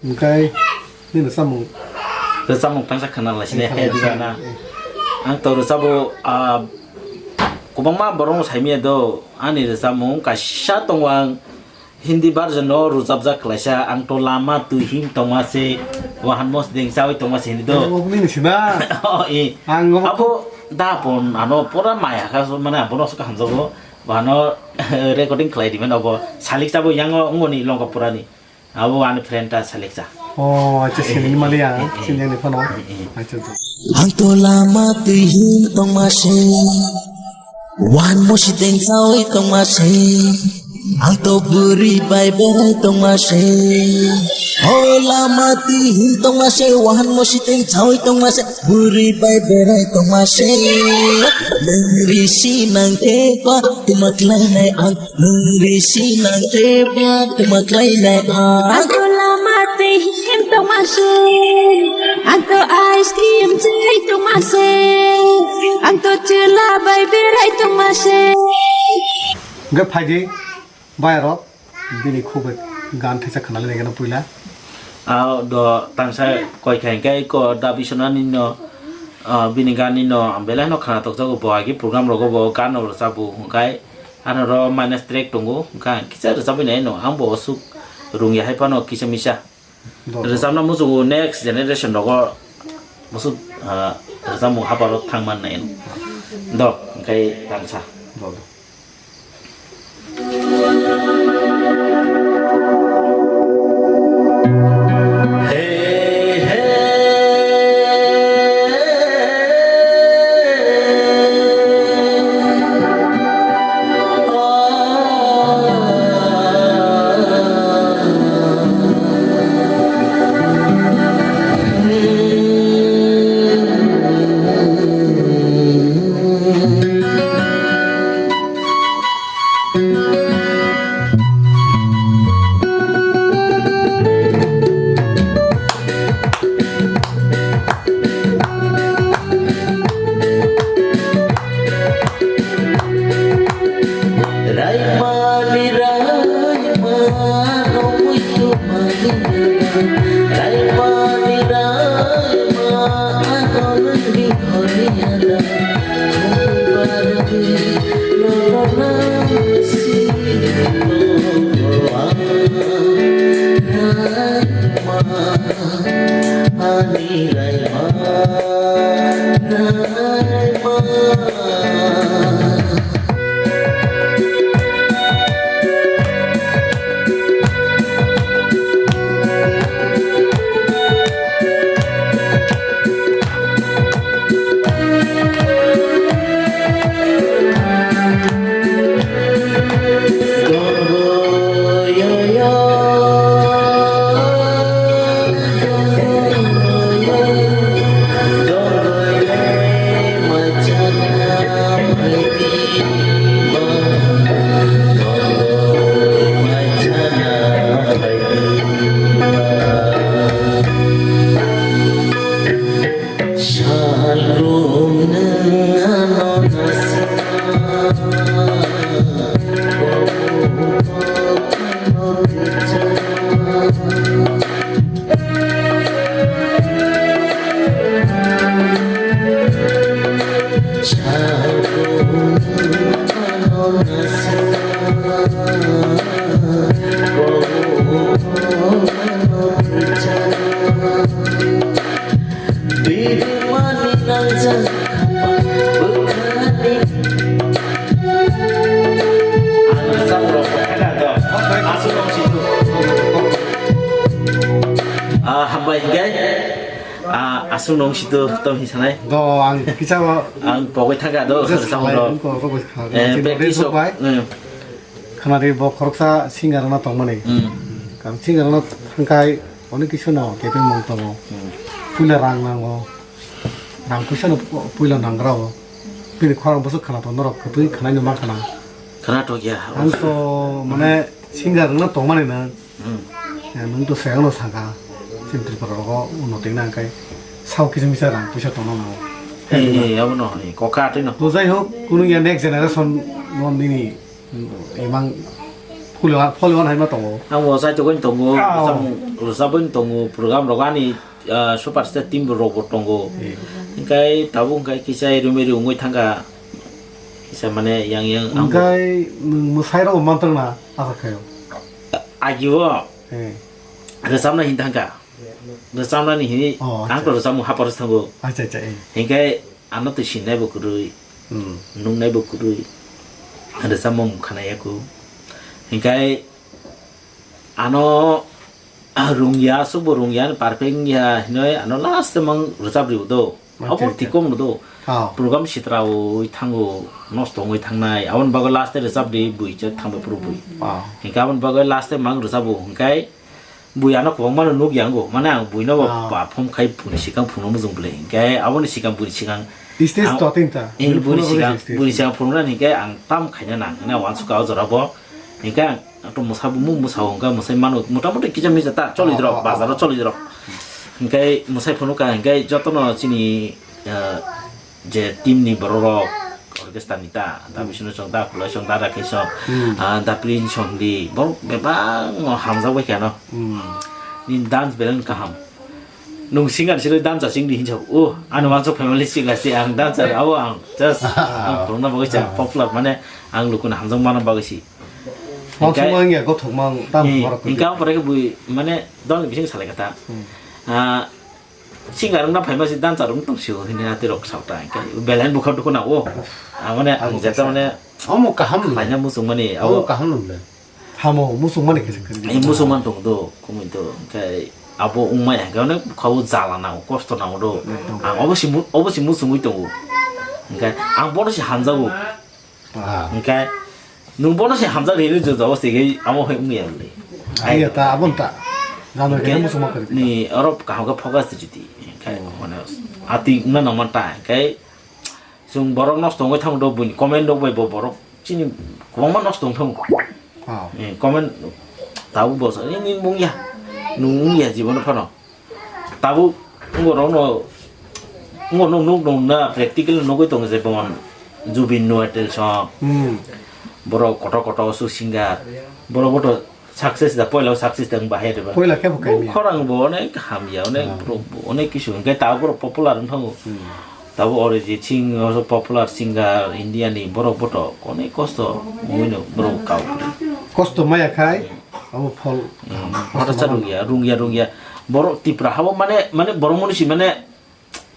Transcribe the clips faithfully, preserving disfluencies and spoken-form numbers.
Hwnkhe nini rwchapmung? Rwchapmung tangsa khna lai sini, Khna he lai diba sini. Na? Eh. Ang to rwchabo, ah, kwbangma borok no saimanya do, ani rwchapmung kaisa tongo, ang Hindi version no rwchapjak klaisa, ang to lama twi him tongma se, wahan mosdeng chawi tongma se hindi do. Obo nini sina? Oh, eh. Ang obo Abo da pon ano pura maya kha, mane abono hamjago, bano recording khlai di mane obo salik chabo yango ngoni longkha purani. Abo ani friend ta seleccha. Oh, acha, sini mali ya, Eh, eh, eh. Sini ani phano. Eh, eh. Acha, acha. Ang to lama twi him tongma se. Wan musi teng sawi tongma se. Ang to buri bai berai tongma se. O lama twi him tongma se. Wan musi teng sawi tongma se. Buri bai berai tongma se. Nang risi nang te pa tumak lai nai ang. Nang risi nang te ba tumak lai nai ang. Ang to lama twi him tongma se. Ang to ice cream chai tongma se. Ang to chwla bai berai tongma se. Hwnkhe phaidi bayarok bini khubui gan thaisa khwnali nai gana puila. Ah, do tangsa koi khai khe ko da bisonani no, ah, bini gani no ang belai no khna tokjago bo agi program rogo bo gan no rwchabo hwnkhe. Ano ro minus track tongo, hwnkha kisa rwchabwi nai no, ang bo osuk rung ya hai phano kisa misa. Do, do. Rwchabna muchungo next generation rogo musuk, ah, rwchapmung haparo thang man nai no. Do, hwnkhe tangsa. Do, do. Raimani raima, no muitu mani. Raimani raima, ano nangni horiana. Ah, hambai hingke. Ah, aswk nung situ tong hi sanai. Do, ang kisa bo Ang pogwi thangka do, kisa samung salai, do. Ang pogwi thangka. Eh, Sini practice rok, bai. Hmm. Khana di bo khoroksa singer na tongmani. Hmm. Kan singer na thangkai, oni kisa no kepeng mong tongo. Hmm. Puila rang nango. Rang puisa no pu-, puila nangra o. Bini khorang bwswk khana to norok kwtwi khwnai no ma khana. Khana to ya. Ang to mane singer na tongmani na. Hmm. Ya, nung to sayang no saka, chini Tripura rogo uno tengna angkai sao kisa misa rang puisa tongna nango. Eh, eh, abo no, eh, koka twi no. To jai hok, kunu ya next generation no nini, mm, imang Follow-, follow-an hai ma tongo. Ang bo chai togwi tongo, Ah, oh. Rwchapmung rwchapwi tongo, program rok ani, ah, superstar team rok bo tongo. Eh. Hingkai tabuk hingkai kisa rumiri wngwi thangkha. Kisa mane yang yang ang bo Hingkai nwng mwsai rok mantrwng na asa khaio. Agi o Eh. rwchapna hin thangkha. Rwchapnani hini Oh, ang to acha. Rwchapmung hapar thango. Acha, acha, eh. Hingkai ano twi sinai bo kwrwi, Hmm. nungnai bo kwrwi, rwchapmung khana yaku. Hingkai ano rungya, aswk bo rungya, perfect wngya hinwi ano last mang rwchap rw do. Abo Acha, acha. Tikom rw do. Oh. Program sitra oi thango, nosto wngwi thangnai. Aboni bagwi last rwchap di bui che thangbai phuru bui. Oh. Hingkai aboni bagwi last mang rwchap o. Hingkai bui ano kwbangma no nukya wngo. Mane ang buino bo Ah. perform khai buini sikang phunukna muchung bwle. Hingke aboni sikang buini sikang Stage ang to tinta. Eh, Buini buini phunukna sikang, stage. Buini sikang phunuknani hingke ang tam khaina nang. Hingke ang uansukha o jora bo. Hingke ang to mwsa bo mung mwsa o hingke mwsai mano. Mota moti kisa misa ta choli drok, Ah, ah, bazar o ah. Choli drok. Hingke mwsai phunukha hingke jotono chini, eh, je team ni borok rok orchestra ni ta, ta Hmm. bisino chwng ta, khulai chwng ta, rakhe chwng, Hmm. ah, ta prince chwng di, borok bebak no hamjak bai kha no. Hmm. Nini dance belai no kaham. Nung singer silo dance ching di hinsa, oh, ano wansuk family singer si ang dancer, abo ang just ang khulumna bagwi si ang Ah. popular mane ang lukuna hamjak mana bagwi si. Wansuk Hingke mang ya, gothok mang, tam Eh, borok hingke khe. Ang pore khe bui mane dol bising salai kata. Hmm. Ah, Singer wngna phaima se dancer wng tong sio hwnwi ati rok sa ta, hingke belai bukha dukhu nango. Ang mane ang Ang jeta bukha. Mane Omo kaham nung. Khlaina muchung mani Omo abo kaham nung le. Hamo muchung mani khe se kwrwi. Ai muchung man tong do, kumui do, hingke abo wng maya hingke onek bukha o jala nango, kosto nango do. Ekdom. Ang obo se mu-, obo se muchungwi tongo. Hingke ang bono se hamjago. Ah. Hingke nung bono se hamjak riri jwk jabo se ke amo hai wngya le. Aiya ta, abon ta. Jano Hingke khe muchungma kwrwi ni oro kaham khe focus di jiti. Hingke Oh. Mane ati wngna nangman ta. Hingke chwng borok nosto wngwi thango do buini comment rok bai bo borok chini kwbangma nosto wng thango. Ah. Eh, comment tabuk bo sa, "Ni, ni mung ya. Nung wng ya jibono phano." Tabuk wngorokno, wngorokno nuk nuk na practical nugwi tongo je bongni Zubeen Nautiyal song. Hmm. Borok kotor kotor su singer. Borok boto success da, poila success da wng bahai da ba. Poila khe bo kaimya. Khorang bo onek hamya, onek Ah. borok bo onek kisu hwnkhe tabuk borok popular wng thango. Hmm. Tabuk Arijit Singh also popular singer India ni, borok boto onek kosto wngwi no borok kau. Kosto maya khai. Abo phol. Hmm. Hota cha rungya, rungya, rungya. Borok Tipra habo mane, mane borok mani si mane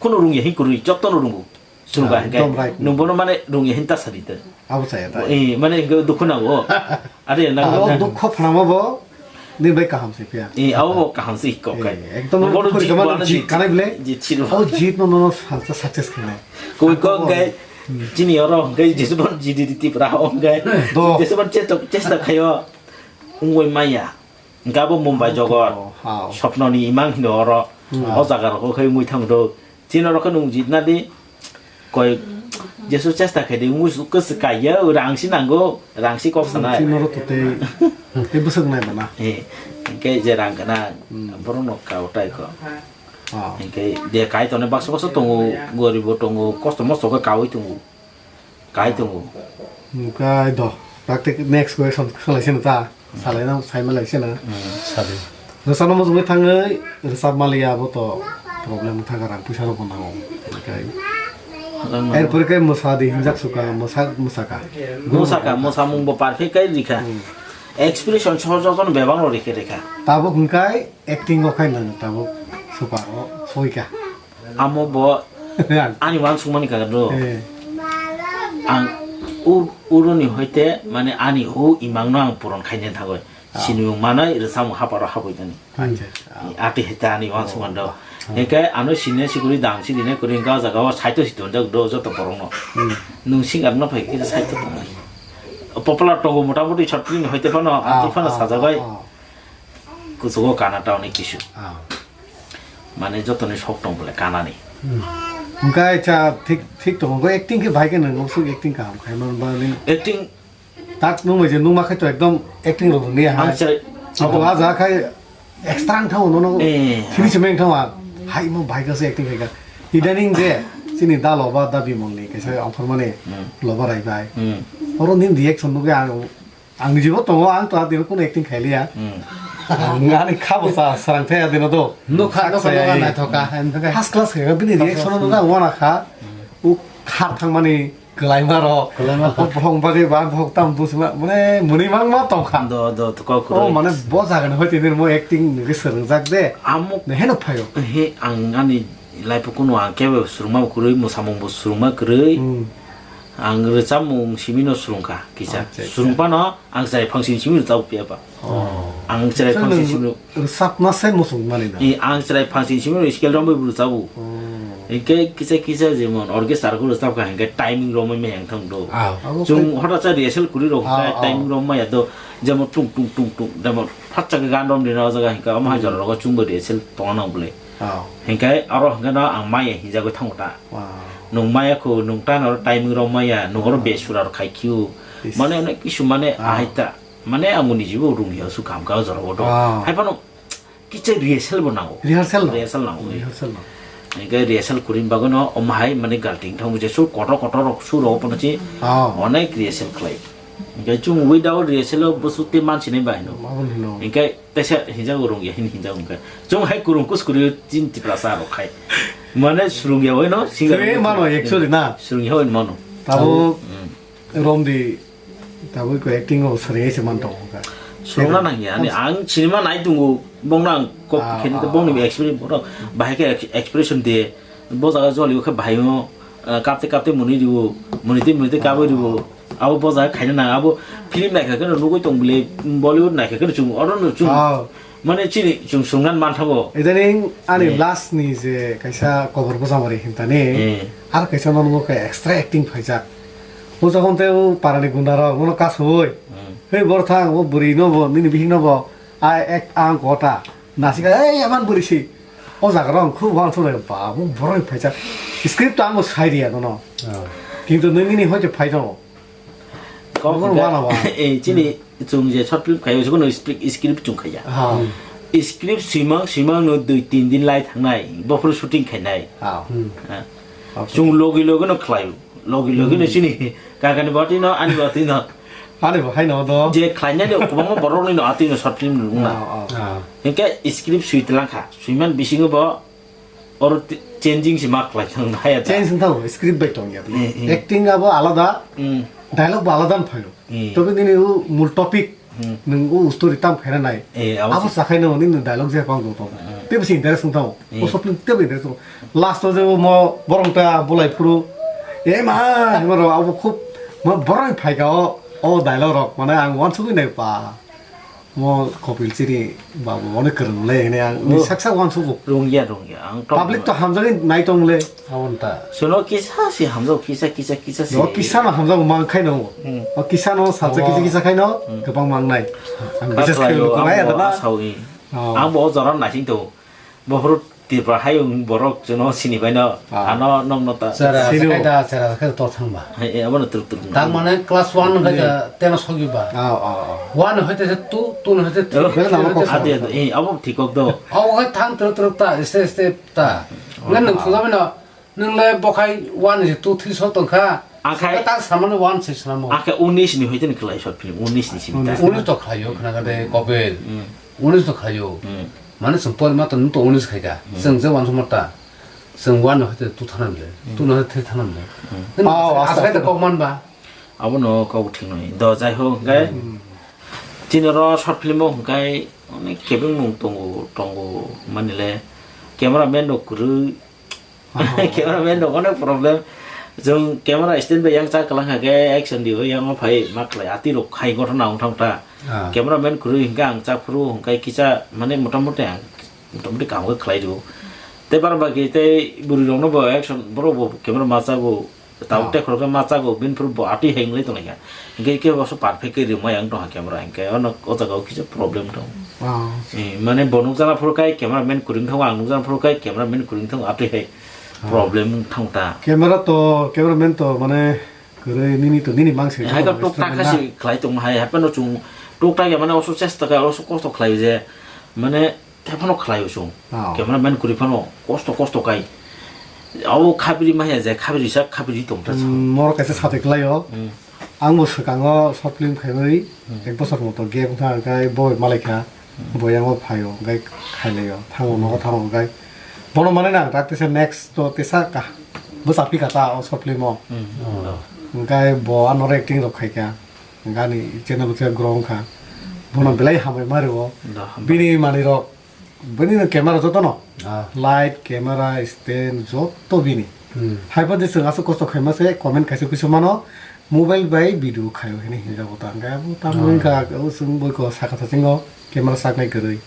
khunu rungya hin kwrwi, jotono rungo. Suruga Ah, hingke. Ekdom right. Nung bono mane rungya hin ta sadi te. Abo chaya ta. Eh, mane hingke dukhu nango. Are nang Abo dukho phnama bo ni bai kaham se phiya. Eh, abo bo kaham se kok kai. Eh, ekdom Nung bono khuri jit kama bono jit jit. Kanai bile. Jit siro. Abo jit no no sa-, sa-, success khnai. Koi kok Abo kai. Hmm. Chini oro hingke jesu bon jit di Tipra hingke. Do. Jesu bon chesta, chesta khayo. Ungoi maya. Hingke abo Mumbai Jogot, Oh, hao. Sopnoni imang hino oro. Hmm. O jaga rok khe wngwi thang do. Chini oro khe nwng jitna di, koi jesu chesta khe di, wngwi su-, kwswk kaiya, rang si nango, rang si kok sanai. Chini oro totei, tei bwswk nai bana. Eh, hingke je rang gana, Hmm. borok no kao tai ko. Ah. Hingke de kai tone baksa baksa tongo, goribo tongo, kosto mosto khe kaui tongo. Kai tongo. Kai do. Practic next question salai sino ta. Salai na, sai malai sino. Hmm. Sadi. Rwchapna muchungwi thangwi rwchap maliya abo to problem thangkha, rang puisa rok bo nango. Kai. Rang nango. Erpore kai mwsa di hinjak suka, mwsa, mwsaka. Mwsaka, mwsamung bo perfect kai rikha. Hmm. Expression sohor jotono bebak no rikhe rikha. Tabuk hwnkhe acting o khai nang tabuk super o soika. Amo bo ani uansukmani kaka do. Eh. Ang ur-, uruni hoite mane ani hou imangno ang puron khaina thangwi. Ah. Sinimung manai rwchapmung haparo habwi tani. Acha. Ati hete ani uansukmani do. Ah. Hingke ano sini sikuri dam si dine kuri hingke o jaga o saito si tonjak do joto borokno. Hmm. Nwng singer no phai khe saito tongnai. Popular tongo mota moti short film hoite phano, ah, ati phano ah, sajagoi. Ah. Kuchugo kana ta onek kisu. Ah. Mane jotoni sok tong bole kanani. Hmm. Hingke acha thik, thik tongo. Hingke acting khe bai khe nang, oboswk acting kaham khai man ba ni. Acting. Tak nung bai je nung ma khai to ekdom acting rok ni ha. Ang chai. Abo a ja khai extra ang thang no no. Eh. Sini simi ang thang a. Hai mo bai ka se acting khai ka. Idaning je sini da loba da bimol ni kaisa ang thor mane Hmm. loba rai bai. Hmm. Oro ni reaction nugwi ang Ang nijibo tongo, ang to adino kuno acting khailiya. Hmm. Ang ani khabo sa sarang thaya dino do. Nukha, nukha, nukha, naithoka. First class khe bini reaction no nang wana kha. U khar thangmani kwlaima ro. Kwlaima ro. Bohong bagwi ba bohong tam dusma mane muni mang ma tongkha. Do, do, to kok. Oh, mane bo jaga ni hoite nirmo acting ni swngjak de. Amuk. Ne heno phayo. He, ang ani life o kuno ang kebo swrwngma kwrwi, mwsamung bo swrwngma kwrwi. Hmm. Ang rwchapmung simi no swrwngkha kisa. Acha, acha. Swrwngpano ang chwrai phangsini simi rwchapmung phiya ba. Oh. Ang chwrai phangsini simi rwchapna se muchung mani na. I, ang chwrai phangsini simi rw scale romwi rwchapmung. Oh. Hinkhe kisa kisa jemon orchestra ko rwchapkha hinkhe timing romwi maya wngthang do. Ah. Chwng hota cha rehearsal kwrwi rok hinkhe timing romwi maya do. Jemon tung tung tung tung, jemon phatsa khe gan romrina o jaga hinkhe omo hai jora rogo chwngbo rehearsal tongna nang bwle. Oh. Hinkhe aro hinkhe no ang maya hinjagwi thango ta. Wow. Nwng maya kho, nwng tano oro timing rok maya, nwng oro besura rok khai khio. Mane onek kisu mane ahai ta. Mane ang bo nijibo rung ya su kam ka jora bo do. Wow. Hai phano kicha rehearsal bo nango. Rehearsal nango. Rehearsal nango. Rehearsal nango. Hinkhe rehearsal kurin bagwi no omo hai mane galting thang je su kotor kotor rok su rok phano chi onek rehearsal khlai. Hinkhe chung without rehearsal o busu te mansinai bai no. Hinkhe Tesa hinjago rung ya hin hinjago hingka. Chung hai kurung kus kuri chin Tiprasa rok khai. Mane surung ya wai no, singer. Suri mano, actually na. Surung ya wai mano. Tabo romdi, tabo ko acting o sari se man tong ka. Surung na nang ya, ani ang cinema nai tungu, bong nang kok khen ko bong ni experience, bong bahai ke expression de. Bo jaga joli khe bahai o, eh, kapte kapte mwnwi rwo, mwnwi tei mwnwi tei kabwi rwo. Abo bo jaga khaina nang, abo film naikha kheno nugwi tong bwle, Bollywood naikha kheno chung oro no chung. Mane chini chung sungnan manthago. Idaning ani last ni je kaisa kobor bwsamo ri hintani, ar kaisa no nungo khe extra acting phaijak. O jokhon tei o parani gunda rok bono kasui, "Hei borthang, o bwrwi no bo, nini bihik no bo, a ek ang kota." Nasika, "Ei, aman bwrwi si." O jaga rok ang khub uansuk nai, ba, bo borok ni phaijak. Script to ang bo sai riya nono. Kintu nini ni hoite phai tongo. Kok wana ba. Eh, chini chung je short film khayo, jokono script chung khaya. Script swimang, swimang no dui tin din lai thangnai, bophuru shooting khainai. Chung logi logi no khlaio. Logi logi no chini kakani bati no, ani bati no. Ani bo haino do. Je khlainani kwbangma borokni no atwi no short film nung na. Hinkhe script swi tlang kha. Swiman bisingo bo oro changing se ma khlai thang haya ta. Change wng thago, script bai tong ya. Acting abo alada, dialogue bo alada wng phaio. Tobe nini o mul topic, nwng o story tam khaina nai. Abo sakhai no nini dialogue je pang tong. Tebo se interest wng thago. O short film tebo interest wng. Last o je o mo borong ta bulai phuru, "E ma," himo rok abo khub mo borong phaika o, o dialogue rok mane ang uansugwi nai pa. Mo Kopil chini babu onek kwrwng le hine ang ni sak sak uansugo. Rungya, rungya. Ang public to hamjagwi nai tong le. Abon ta. Sono kisa si hamjao, kisa, kisa, kisa si. O kisa no hamjao mang khai no. O kisa no salsa kisa kisa khai no kwbang mang nai. Ang bises khe nai adana. Ang bo o jora naising to. Bohrok Tripura hayung borok jono sini bai no, ano nokno ta. Chera sini kai da, chera kai to thang ba. Hai, eh, abono truk truk. Tang mane class one kai da, teno sogi ba. One hoite se two, two hoite three. Ade, ade, eh, abo thikok do. Abo kai thang truk truk ta, step step ta. Ngan nang thung jabe no, nang le bo khai one se two three so tong kha. Akhai ta samano one se samano. Akhai unis ni hoite ni khlai short film, unis ni sini ta. Unis to khlaio khna ga de Kopil. Unis to khlaio. Mane chwng porima to nung to unis khai kha. Chwng je uansukma ta. Chwng one no hoite two thanam le. Two no hoite three thanam le. Aswk kok man ba. Abono kok thik noi. Do jai ho hwnkhe chini oro short film o hwnkhe onek kebengmung tongo, tongo mani le camera man rok kwrwi. Cameraman rok onek problem. Chwng camera stand bai yang cha kwlang kha khe action di o yang o phai ma khlai ati rok khai gotho na wng thang ta. Cameraman kwrwi hwnkhe ang cha phuru hwnkhe kisa mane motamoti ang motamoti kaham khe khlai di o. Tei bar baki tei bwrwi rok no bo action borok bo camera ma cha bo tao tei khorok khe ma cha bo bini phuru bo ati hai wng lai tong lai kha. Hingke ke boso perfect ke rimai ang tongha camera hingke ono o jaga o kisa problem tong. Eh, mane bo nukjana phuru kai camera man kwrwng thango, ang nukjana phuru kai camera man kwrwng thango, atwi hai problem wng thang ta. Camera to, camera man to mane kwrwi nini to nini mang se. Hai ka tok tak si khlai tong hai, hai pano chung tok tak ya mane oso chesta kai, oso kosto khlai je mane Tei phano khlaio chwng. Cameraman kwrwi phano kosto kosto kai. Abo khabiri maya je khabiri sak khabiri tong ta. Moro kaisa sati khlaio. Ang bo swkango short film khaimani Hmm. ek bosor moto gap wngkha, hwnkhe bo malaikha, Hmm. bo yango phaio, hwnkhe khailaio, thango, nogo Hmm. thango, hwnkhe bono manwi nang, tak teisa next to teisa ka, bwsa phika ta o short film o. Hmm. Oh. Hwnkhe bo ano acting rok khaikha, hwnkhe ani channel bo khe grow wngkha, bono belai hambai ma rwo, Da, hambai. Bini manwi rok. Bini no camera joto no. Ah. Light, camera, stand joto bini. Hmm. Hai padi chwng aswk kosto khaima se comment kaisa kuisa mano. Mobile bai video khaio hini hinjago ta. Hwnkhe abo tamo Ah. wngkha, o chwng boi ko saka tha chingo camera saknai kwrwi.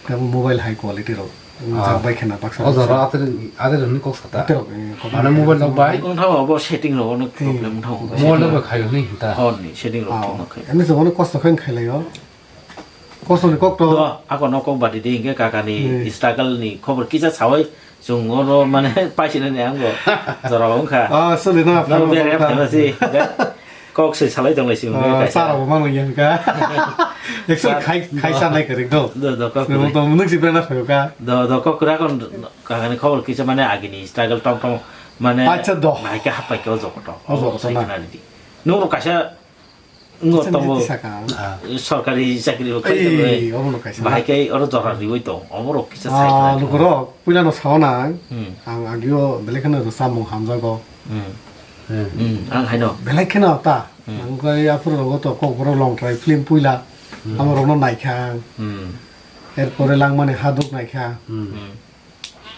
Tamo mobile high quality rok. Ah. Wngjak bai khena baksa O jora baksa. Ater, ater ni kok sata. Ater rok, eh, comment Mane mobile rok bai. Wng thago abo setting rok no Eh. problem wng thago. Mobile bai khaio hini hinta. Hor ni setting rok Ah. thik no khaio. Eno se bono kosto khain khailaio. Kosoni kok to. Do, ako no kok badi di, hingke kakani Hmm. struggle ni khobor kisa sawi, chwng oro mane paisina ni ango jora wngkha. Ah, soli na No, phano bere wngkha. Phano si, kok se salai tong lai si, Ah, wngkha kaisa. Sara bo mano yang ka. Actually, Sar-, khai, khai do. Sanai kering do. Do, do, kok Nung kuri. To munuk si bena phayo ka. Do, do, kok kura kon kakani khobor kisa mane agini struggle tong tong mane Acha, do. Bahai ke hapai ke o jokoto. O jokoto O na. Sai kana di. Nung ro kaisa Ngo Acha, tongo. Niti saka. Ah. Sorkari chakri bo Ei, khai tongo. Obono kaisa Bahai na. Khe oro jora riwi tong. Oborok kisa Ah, sai. Lukurok, puila no sao nang. Hmm. Ang agio belai kheno rwchapmung hamjago. Hmm. Hmm. Hmm, ang haino. Belai kheno ta. Hmm. Ang kai aphuru rogo to Kokborok long try film puila. Hmm. Amo rokno naikha ang. Hmm. Erpore langmani haduk naikha. Hmm. Hmm.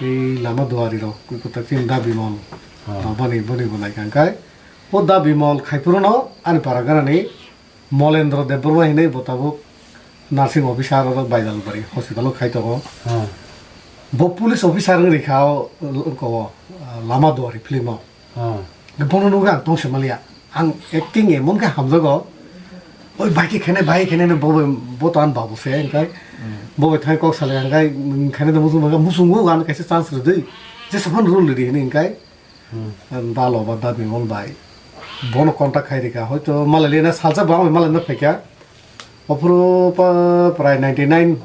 Tei lama duari rok, koi kotor chini Da Bimol. Ah. Ah, boni, boni bo naikha hwnkhe. O Da Bimol khai phuru no ani para ganani Molendro Debbarma hinwi bo tabuk nursing officer oro Baijalbari hospital o khai tongo. Ah. Bo police officer wng rikha o, o, o, lama duari film o. Oh. Bono nugwi ang tong se maliya. Ang acting emon khe hamjago. Oi, bai khe khenai, bai khenai, bo bai, bo to ang babu se, hwnkhe. Hmm. Bo bai thai kok salai, hwnkhe, khenai da musung, hwnkhe musungo ang kaisa chance rwdi. Jesa phano role rwdi hwnwi, hwnkhe. Hmm. Ang Da Loba Da Bimol bai. Bono contact khai rikha. Hoito malai lena salsa bo ang malai na phaikha. Ophuru pa, prai ninety nine,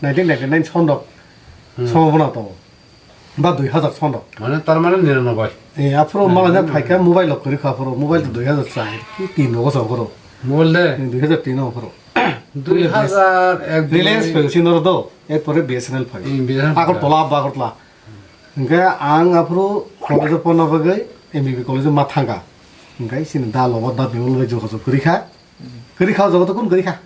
nineteen ninety nine sondok. Hmm. Somo bono tongo. Ba dui hazar sondo. Mane tar mane niranoboi. Eh, aphuru malai na phaikha mobile rok kwrwi kha aphuru. Mobile to dui hazar char ki tin rogo sa aphuru. Mobile de? Eh, dui hazar tin o aphuru. Dui hazar ek, Reliance dui. Phaio sino ro do. Erpore B S N L phaio. Hmm, B S N L Agartala, phaio. Ba Agartala. Hwnkhe ang aphuru college o porna bagwi M B B college o ma thangkha. Hwnkhe sini Da Loba Da Bimol bai jogajog kwrwi kha. Kwrwi kha, o jaga to kun kwrwi kha.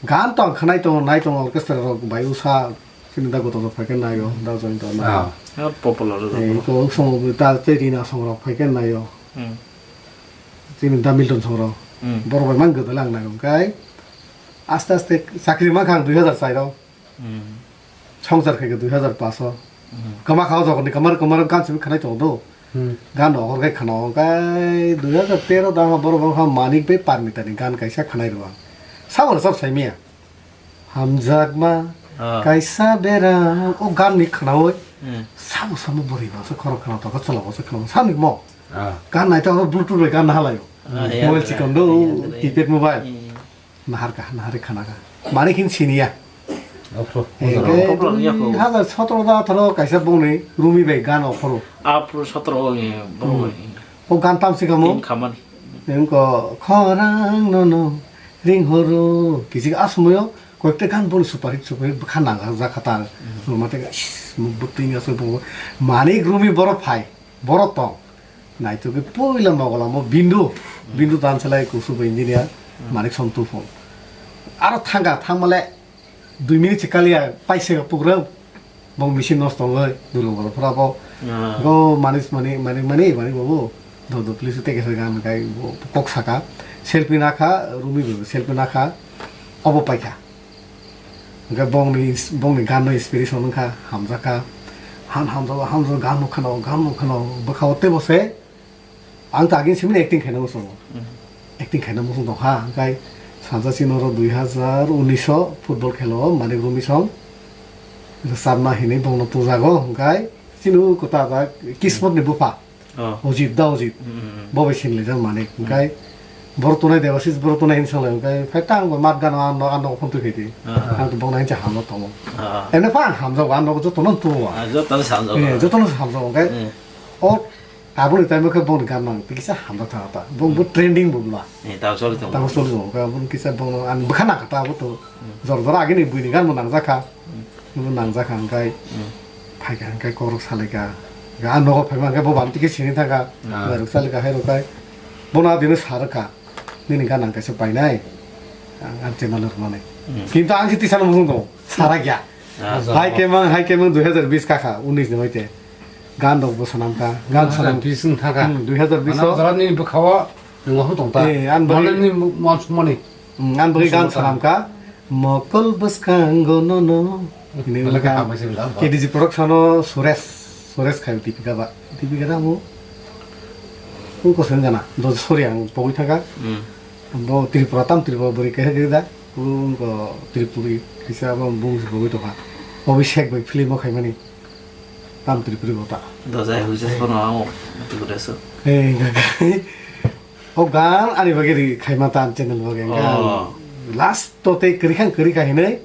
Gan to ang khnai tongo, nai tongo, orchestra rok bai usa, chini da goto rok phai khe naio, da join to naio. Ah. Ah, popular rok. Eh, iko songo ta tei Rina song rok phai khe naio. Hmm. Chini da Milton song rok. Hmm. Borok bai mang goto lang naio. Kai aste aste chakri ma khang dui hazar char o. Hmm. Songchar khaikhe dui hazar pash o. Hmm. Kwma kha o jokoni kwmar kwmar gan simi khanai tongo do. Hmm. Gan rok hor khai khana o kai dui hazar tero da borok borok ha Manik bai Parmita ni gan kaisa khanai rw ang. Sabo rwchap sai maya. Hamjakma Ah. Kaisa bera o gan ni khana oi. Hmm. Sabo samo bori ba se khorok khana to ka chwla bo se khana sani mo. Ah. Gan nai to Bluetooth bai gan halai o. Ah, yeah, Mobile yeah. Chikon do Yeah, yeah. Keypad mobile. Hmm. Naharkha, naharwi khanakha. Mani khin siniya. Ophro, Hingke ojaro. Ophro, ya, dui hazar sotoro da atharo kaisa bongni Rumi bai gan ophoro. Aphro sotoro, eh, bongni. Hmm. O gan tam sikamo. Tin khamani. Engko khorang nono ring horo. Kisi asmoyo koyekta gan boni super hit, super hit bwkha nang jakha ta. Hmm. Ruma tega, ish, muk bwtwi asmo bongo. Mani Rumi boro phai. Borok tong. Naitugwi puila Mogolam o Bindu. Bindu dan selai kusu bo engineer, Hmm. Manik Som Tufon. Aro thangka, thangmale dui minute se kaliya, paise pukrang. Bong machine nosto ongoi, dulung bolo phura bo. Ah. Go Manik, Manik, Manik, Manik, Manik babu. Do, do, please, take a second, kai bo kok saka. Selfie nakha, Rumi bo selfie nakha. Obo paikha. Hingke bongni, bongni ganno inspiration wngkha, hamjakha. Han hamjao, hamjao, gan nukha no, gan nukha no, bwkha o teibo se. Ang to agin simini acting khaina muchungo. Mhm. Acting khaina muchung tongkha, hingke sanja chini oro dui hazar unis o football khelo Manik Rumi song. Rwchapna hinwi bongno tujago, hingke chini o kwtal da Kismot ni bupha. Oh. Ojit da Ojit. Mm, mm, mm. Bo bai sinlaijak Manik. Mm. Hingkai borok tongnai Debashis borok tongnai hinwi sanglai hingkai phai tang bo mat gano ano ano phone twi khaidi. Ah. Ang to bongno hinsa hamno tongo. Ah. Ene pha ang hamjago ano jotono tuwa. Ah, jotono hamjago. Eh, jotono hamjago hingkai. Mm. O Tabukni time o khe bongni gan mang tei kisa hamjak thang ta. Bong bo trending bo bla. Eh, tabo choli tongo. Tabo choli tongo. Khe bong kisa bong ang bwkha nang kha ta abo to. Jora jora agini buini gan bo nangjak kha. Bo nangjak kha hwnkhe. Phai kha hwnkhe korok salai kha. Ga nogo phai ma hwnkhe bo bam tike sini thang kha. Ah. Bai rok salai kha hai rok khai. Bono adino sa rwkha. Nini gan ang kaisa painai. Ang, ang channel rwmani. Kintu ang se tisano muchung tongo. Sara gya. Ah. Hai kemang, hai kemang dui hazar bis kakha, unis ni hoite. Gan rok bo sanam kha, gan sanam. Dui hazar bis wng thang kha. Hmm, dui hazar bis o. Ano jora nini bwkha o nwng hwn tong ta. Eh, ang bagwi. Mane nini mo-, mon sumani. Hmm, ang bagwi gan sanam kha. Mokol bwskango nono. Hini wngkha. K D G Production o Suresh, Suresh khai Dipika ba. Dipika da mo. Ungko sen jana. Do sorry ang pogwi thang kha. Hmm. Bo Tripura tam Tripura bwrwi kaisa gwi da. Ungko Tripuri kaisa abo bung se pogwi tong kha. Obo sek bai film o khaimani. Tam Tripuri bo ta. Dojai huisa sono amo. Tripura so. Hey, gaga. O gan ani bagwi ri khaima ta channel bagwi. Oh. Last to tei kwrwi kha kwrwi kha hinwi.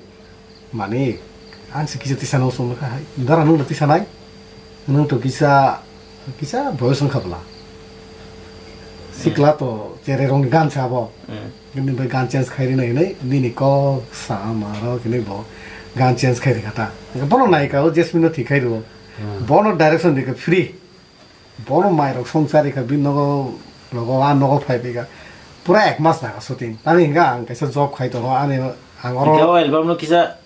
Mani, ang se kisa tisa no song kha hai. Dara nung tisa nai. Nung to kisa, kisa boyos wng kha bwla. Sikla to chere rong ni gan sa bo. Nini bai gan change khai ri nai nai. Nini kok sa ma ro kini bo gan change khai ri kha ta. Bono nai ka o Jasmine no thik khai ro. Bono direction di ka free. Bono mai rok song chari kha, bini nogo, nogo, a nogo phai phi kha. Pura ek mas nang kha shooting. Tani hingkha ang kaisa job khai tongo, ani ang oro. Hingke o album no kisa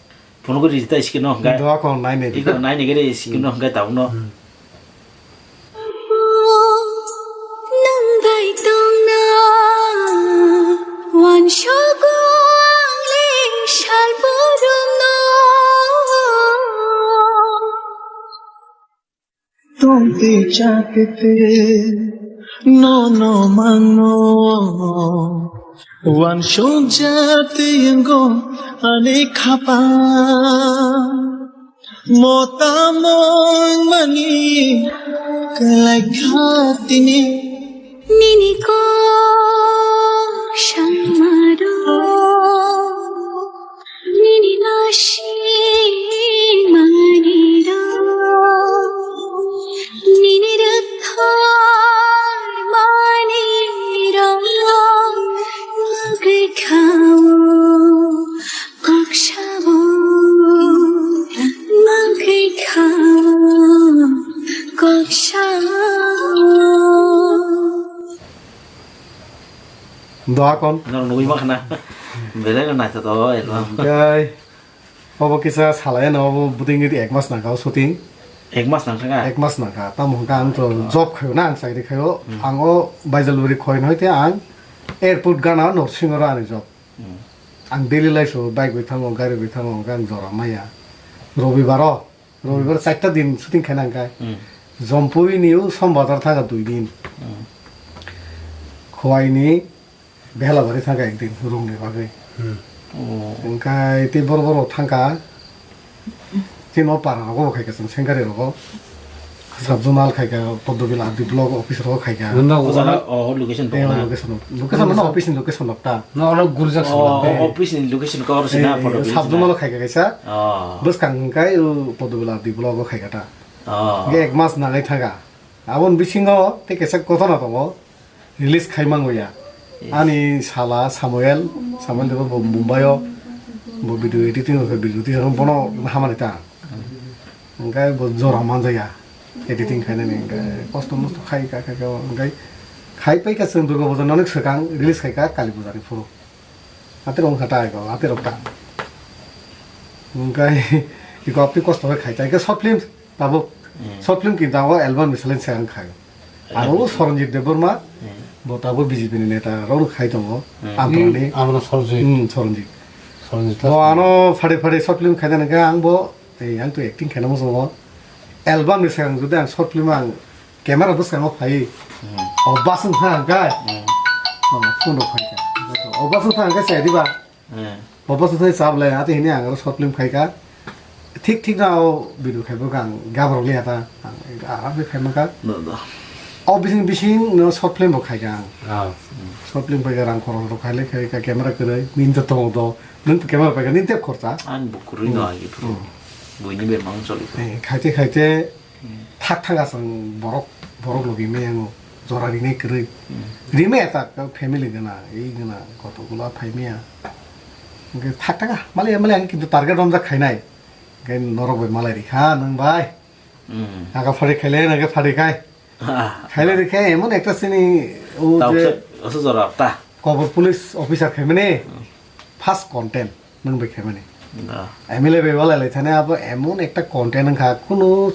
phone ko rijita skin no hingke. Doa kon nai nai. Iko nai nai gere skin no hingke tau no. Nang bai tong na, wan shogo ang ling shal purum no. Tongti chakete no no mangno. Wan shonjate yango ani khapa. Mota mong mani kalai khatini. Nini kok sangmaro, nini nasi maniro, nini rwthar maniro, magwi khao kok sao, magwi khao kok sao. Doa kon. Norok nugui mankha na. Belai no naithotok o album. Obo kisa salai no, obo buding di ek mas nangkha o shooting. Ek mas nangkha ka? Ek mas nangkha. Tamo hwnkha ang to job khayo na, ang chakri khayo. Ang o Baijalbari khoin hoite ang airport gana Norsingo ro ani job. Ang daily life o bike bai thango, gari bai thango, hwnkha ang jora maya. Robibar o Robibar charta din shooting khaina hwnkhe. Jompui ni o Som Bazar thangkha dui din. Khowai ni Behelabari thangkha ek din, rung ni bagwi. Hwnkhe tei boro boro thangkha. Chini o para rogo bo khaikha chwng sengkari rogo. Sub zonal khaikha Poddobil R D block office rogo khaikha. O jaga, o location tong na? Location, location no office ni location rok ta. No, oro gurjak swnam. Office ni location ko oro sina photo sub zonal khai kaisa. Bwskang hwnkhe o Podobila di blogo khai kata. Hwnkhe ek mas nangwi thangkha. Aboni bisingo tei kaisa kotona tongo. Release khai mango ya. Ani sala Samuel, Samuel debo bo Mumbai o. Bo video editing o video editing bono hamani ta. Hwnkhe bo jora manjaya editing khainani, hwnkhe kosto mosto khai kha, khai kha, hwnkhe khai paikha chwng Durga Puja ni onek swkang release khaikha Kali Puja ni phuru. Aterok wngkha ta eko, aterok ta. Hwnkhe eko apni kosto khe khai ta, hwnkhe short film tabuk, short film kinta o album ni seleng swkang khai. Aro o Soronjit Debbarma, bo tabuk B J P ni neta rok khai tongo, Amparani. Amparani Soronjit. Hmm, Soronjit. Soronjit. Bo ano phade phade short film khaina hwnkhe ang bo Tei ang to acting khaina muchungo. Album ni swkang jodi ang short film ang camera bwskango phai. O bus wng thang kha. O phone rok phai kha. O bus wng thang kha sai diba. O bus wng thang chap lai ati hini ang aro short film khai kha. Thik thik na o video khai bo ang gabro le ata. Ang aram khai ma kha. O bising bising no short film bo khai kha ang. Short film khai kha rang khorok rok khai le khai kha camera kwrwi ninja tongo do. Nwng to camera paikha, nini tep khorcha? Ang bo kwrwi no agi phuru. Buini bai mang choli kha. Eh, khaite khaite thak thak aswng borok Borok logi maya ngo, jora rinai kwrwi. Rimaya ta family gana, ei gana, koto gula phaimaya. Hwnkhe thak thaka, mali mali ang kintu target romjak khainai. Hwnkhe norok bai malai rikha, nwng bai. Hmm. Aga phari khaile, naga phari khai. Ah. Khaile rikha, emon ekta sini, o je Tawse, oso jora ta. Kobor police officer khaimani, first content. Nwng bai khaimani. Da. M L A bai walai lai thani abo emon ekta content wngkha, kunu,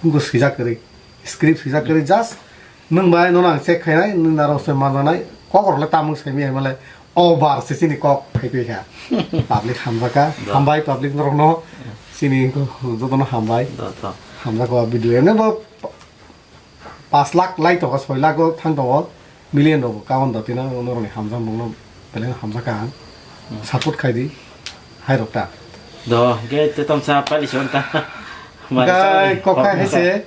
kunu swijak kwrwi, script swijak kwrwi, just nwng bai nono ang check khainai, nwng narok se manjanai, kok rok le tamung saimaya male over se chini kok phaipai kha. Public hamjakha, Da. Hambai public norok no, chini jotono hambai. Da, da. Hamjakha o video, emne bo Pash lakh lai tongo, soi lakh o thang tongo, million rok kawan da tino norokni hamjak mungno belai hamjak ang. Hmm. Support khai di, hai rok ta. Do, ge te tong sa pali son ta. Mari Gai son. Kok khai hai se,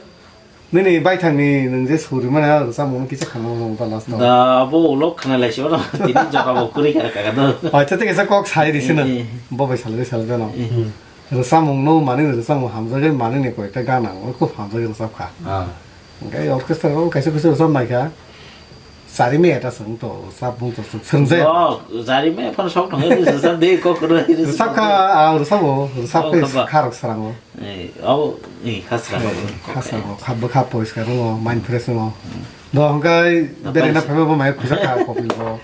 nini baithang ni nung je suri mana rwchapmung kisa khana mung ta last o. Da, bo ulo khana lai se ono, tini jora bo kuri kara kaka do. Oi, te te kisa kok sai di sino. Eh. Bo bai salai salai no. Eh. Rwchapmung no mani rwchapmung hamjagwi mani ni koi ta gan ang, khub hamjagwi rwchap kha. Ah. Hwnkhe orchestra rok kaisa kaisa rwchap naikha. Chari me eta chwng to rwchap bung to chwng swrwngjaya. Oh, chari me phano sok thangwi rwchap de kok rw. Rwchap kha, ah, rwchap o, rwchap Oh, khe khaba. Kha rok srango. Eh, oh, eh, kha srango. Eh, kha srango, kha bwkha poriskar wngo, mind fresh wngo. Hmm. Do hwnkhe Da, berena phaisa. Phaiba bo mai khujak kha Kopil bo.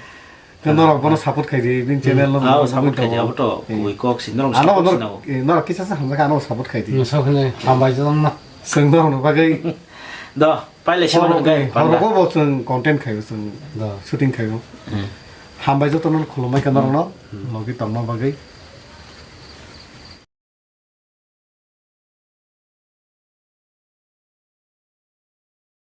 Khe norok bono support khai di, bini channel no Ah, norok support khai di, tongo. Abo to Eh. Kubui kok si, norok Ano support norok, si nabo. Eh, norok kisa sa hamjak kha, ano support khai di. Nwng sok hwnwi hambai jokno. Chwng norok no bagwi Do, paile si Horo, mano eh, horo panda. Go bo chwng content khaio, chwng Da. Shooting khaio. Hmm. Hambai joto no khulumbai kha norok no, Hmm. Logi tongma bagwi.